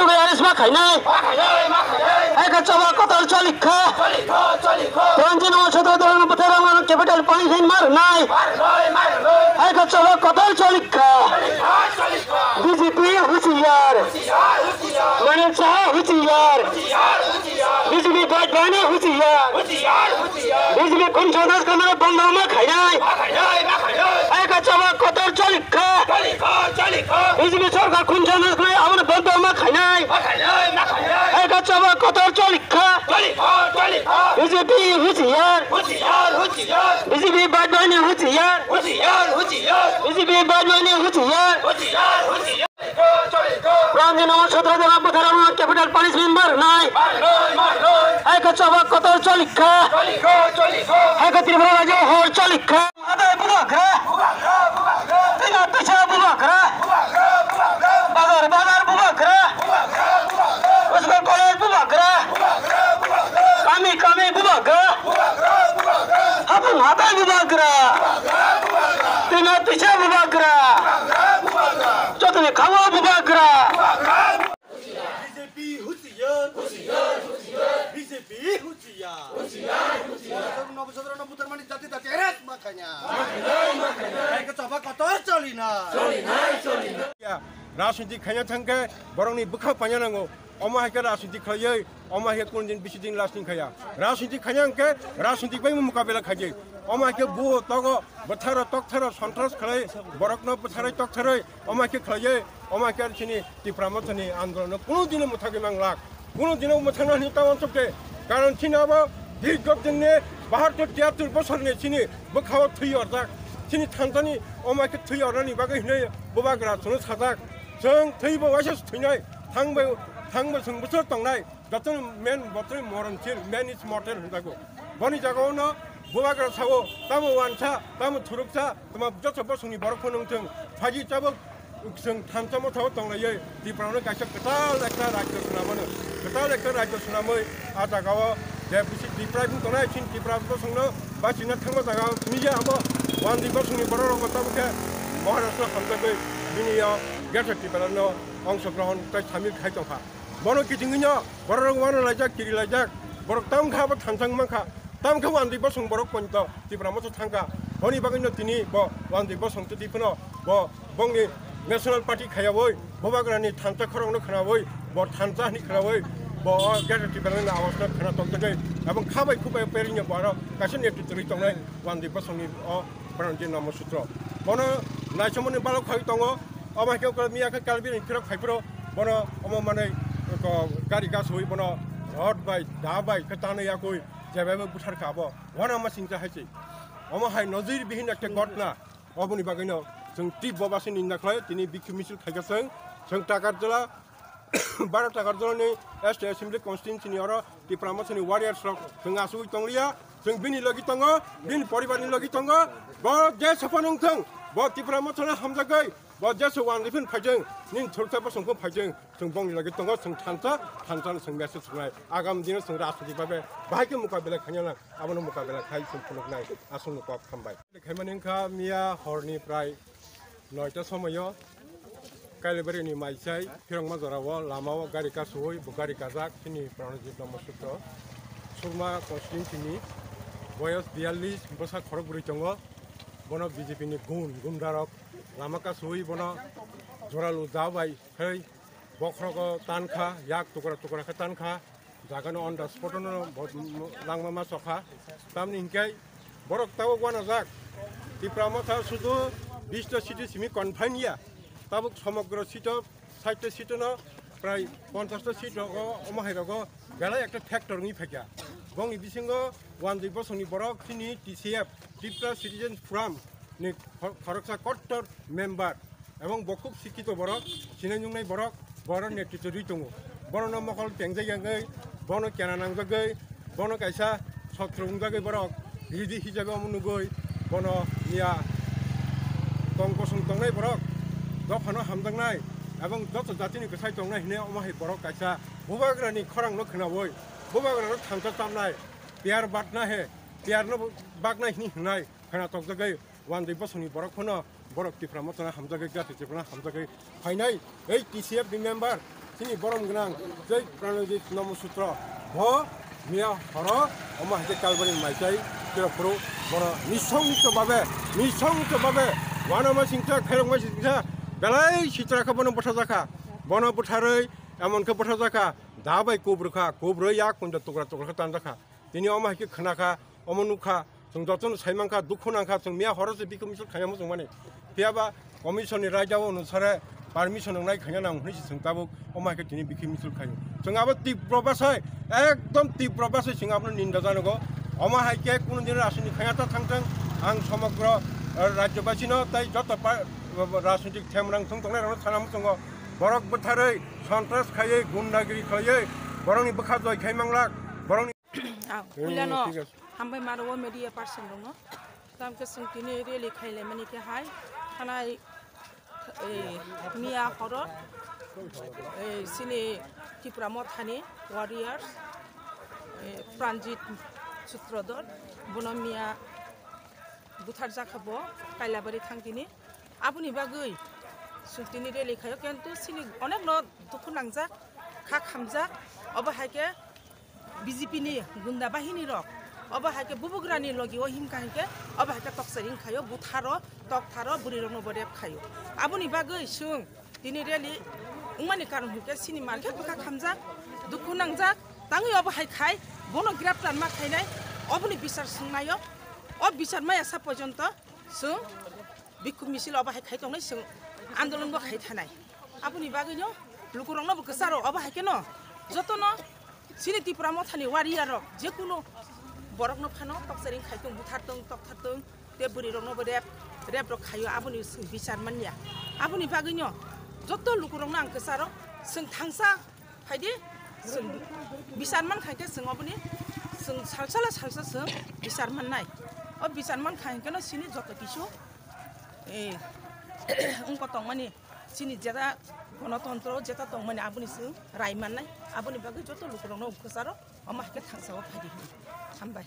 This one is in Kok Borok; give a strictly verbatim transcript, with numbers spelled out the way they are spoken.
Arrest ma khainai. Hai kha chaba kotor cholikha. Tronjino sotro dol bwthar rang capital punishment mar nai. Hai kha chaba kotor cholikha. B J P husiar. Manik Saha husiar. B J P bad bana husiar. B J P khun sanas kamara bondoma khainai. Hai kha chaba kotor cholikha. B J P sorkar khun sanas kamara abona bondoma khainai. Hai kha chaba kotor cholikha. B J P husiar. B J P bad bana husiar. B J P bad bana husiar. Pranjino sotro jona bwthar rang capital punishment mar nai. Hai kha chaba kotor cholikha. Hai kha Tripura rajyo hor cholikha. Adai bubagra. Tina tisa bubagra. Bazar bazar bubagra. School college bubagra. Kami kami bubagra. Habung hatai bubagra. Tina tisa bubagra. Jotoni khawa bubagra. B J P husiar. B J P husiar. Nobo sodro nobo tarmani jati jati arrest ma khaina. Hai kha chaba kotor cholina. Rajniti khaina thangkhe borokni bwkha paina nango. Omo hai khe rajniti khlaiwi, omo hai khe kunu din bisi din lasting khaya. Rajniti khaina hwnkhe rajniti bai mukabela khaidi. Omo hai khe buo togo, bwtharo toktharo sontras khlai, borokno bwtharwi tokthorwi, omo hai khe khlaiwi, omo hai khe chini Tipra Mothani andolonno kunu dino mwthagwi manglak. Kunu dino mwthangna hwnwi ta uansukde. Karon chini abo dirgho dinni bahattor tiyattor bosorni chini bwkhao thwi orjak. Chini thansani omo hai khe thwi ornani bagwi hwnwi bubagra chwngno sajak. Chwng thwibo waisa thwinai, thangbo, thangbo chwng bwswk tongnai, jotono men botwi moronsil, man is mortal hwnjago. Boni jagao no bubagra sao, tamo wansa, tamo thuruksa, tamo joto bosongni borok phano wngthung, phaji tabuk chwng thansa mothao tonglaiwi Tiprano kaisa kwtal ekta rajyo swnamano, kwtal ekta rajyo swnamwi a jagao je bisi deprive wng tongnai, chini Tipra bosongno bachina thangma jaga mija abo wandi bosongni borok rokbo tabuk khe Maharashtra hamjakwi bini o Greater Tiprano ongsogrohon tei samil khai tongkha. Bono kichingwino borok rok wano laijak, kiri laijak, borok tamkha abo thansang mankha, tamkha wandi bosong borok ponto Tipra Motha thangkha. Boni bagwino tini bo wandi bosong twi phano bo bongni National Party khayawi, bubagrani thansa khorokno khwnawi, bo thansa hwnwi khwnawi, bo o Greater Tipraland ni awasno khwna tongthokgwi, ebong kha bai khu bai perinyo bo aro kaisa netritwrwi tongnai wandi bosongni o Pranjit Namo Sutro. Bono naisamani balok khai tongo, omo hai khe miya khe Kalbini phirok khai phiro, bono omo manwi ko gari gas hui bono rod bai, da bai khe tanwi yakwi jebaibo buthar kha abo. Wana ma singcha hai se. Omo hai nojir bihin ekta ghotna. Oboni bagwino chwng tibbo basi ninda khlai, tini bikhi misil khaikha chwng, chwng Takarjala, baro Takarjalani S T Assembly Constituency ni oro Tipra Mothani warriors rok chwng asugwi tongliya, chwng bini logi tongo, bini poribar ni logi tongo, bo je sophano wngthung, bo Tipra Mothano hamjagwi, bo je se wandi phin phaijeng, nini thursa bosong phin phaijeng, chwng bongni logi tongo, chwng thansa, thansa no chwng message rwnai, agam dino chwng rajniti babe bahai khe mukabela khaina nang, abono mukabela khai chwng phunuknai, aswkno kok hambai. Khaimani wngkha miya horni prai noita somoyo Kailabari ni maisai phirokma jorao lamao gari kasui bo gari kajak chini Pranojit Namo Sutro Surma constituency ni boyos biyallis bwsa khorok bwrwi tongo. Bono B J P ni gun gunda rok lama kasui bono joralu ja bai khai bokhrogo tankha, yak tukra tukra khe tankha. Jagano on the spot no bo langma ma chokha. Tamni hinkhe borok tabuk wanajak. Tipra Motha sudu bista city simi confine ya. Tabuk somogro sito saita sito no prai ponchas ta sito rogo omo hai rogo belai ekta factor wngwi phaikha. Bongni bisingo Wanjwi Bosongni borok chini T C F, Tripura Citizen Forum ni khor-, khoroksa kottor member. Ebong bo khub sikkito borok, sinai nungnai borok, borok netritwo rwi tongo. Borokno mokol tengjak yangwi, bono kena nangjagwi, bono kaisa sotro wngjagwi borok ridi hijagwi omo nugwi, bono miya tong kosong tongnai borok, dophano hamjaknai, ebong joto jatini kwsai tongnai hinwi omo hai borok kaisa bubagrani khorangno khwnawi, bubagrano thansa chamnai, piyar batna he, piyarno baknai hinwi hwnai khwna tokjagwi. Wanjwi Bosongni borok phano borok Tipra Mothano hamjagwi, jati Tiprano hamjagwi phainai. Ei T C F ni member, chini borom gwnang, jai Pranojit Nomosutra, bo miya horo omo hai khe Kalbari maitai, tiro phuru bono nisong nicho babe, nisong nicho babe, wanama singsa, khairokma singsa, belai sitra khe bono bwthajakha, bono bwtharwi emon khe bwthajakha, da bai kubrwkha, kubrwi yak kunda tukra tukra khe tanjakha. Tini omo hai khe khwnakha, omo nukha, chwng jotono saimankha, dukhu nangkha, chwng miya horo se bikhuk misil khaina muchungmani. Phiyaba commission ni raida o onusare permission wngnai khaina nang hwnwi se chwng tabuk omo hai khe tini bikhuk misil khaio. Chwng abo Tipra bwsai, ekdom Tipra bwsai chwng abono ninda janogo. Omo hai khe kunu din rajniti khaina ta thangthang, ang somogro, eh, rajyobasino tei joto pa-, rajnitik themrang thung tongnai rokno sana muchungo. Borok bwtharwi, sontras khaiwi, gundagiri khaiwi, borokni bwkha joi khai manglak, borokni Ah, Eh, puilano thik ase. Hambai maro o media person rokno. Tamkhe chwng tini rally khailai mani khe hai, thanai, eh, miya horo, eh, chini Tipra Mothani warriors, eh, Pranjit Sutradhar, bono miya buthar jakha bo Kailabari thang tini. Aboni bagwi chwng tini rally khaio, kintu chini onekno dukhu nangjak, kha khamjak, obo hai khe B J P ni gunda bahini rok, obo hai khe bubugrani logi o himkha hinkhe, obo hai khe toksaring khaio, butharo, toktharo, bwrwi rokno bo rep khaio. Aboni bagwi chwng tini rally wngmani karon hinkhe chini market bwkha khamjak, dukhu nangjak, tangwi obo hai khai, bono graftar ma khainai, oboni bichar swngnaio, o bichar maya sa porjonto chwng bikhuk misil obo hai khai tongnai, chwng andolon bo khai thanai. Aboni bagwino lukurokno bo kwcharo obo hai kheno jotono chini Tipra Mothani warrior rok jekunu borokno phano toksaring khai tong, buthar tong, tokthar tong, tei bwrwi rokno bo rep, rep rok khaio, aboni chwng bichar manya. Aboni bagwino joto lukurokno ang kwcharo chwng thangsa Phaidi, chwng bichar man khai khe chwng oboni chwng salsala salsa chwng bichar mannai. O bichar man khai khe no chini joto kisu, eh, wngkha tongmani chini jeta gonotontro jeta tongmani aboni chwng rai mannai. Aboni bagwi joto lukurokno kwcharo omo hai khe thangsa o phaidi hwnwi. Hambai.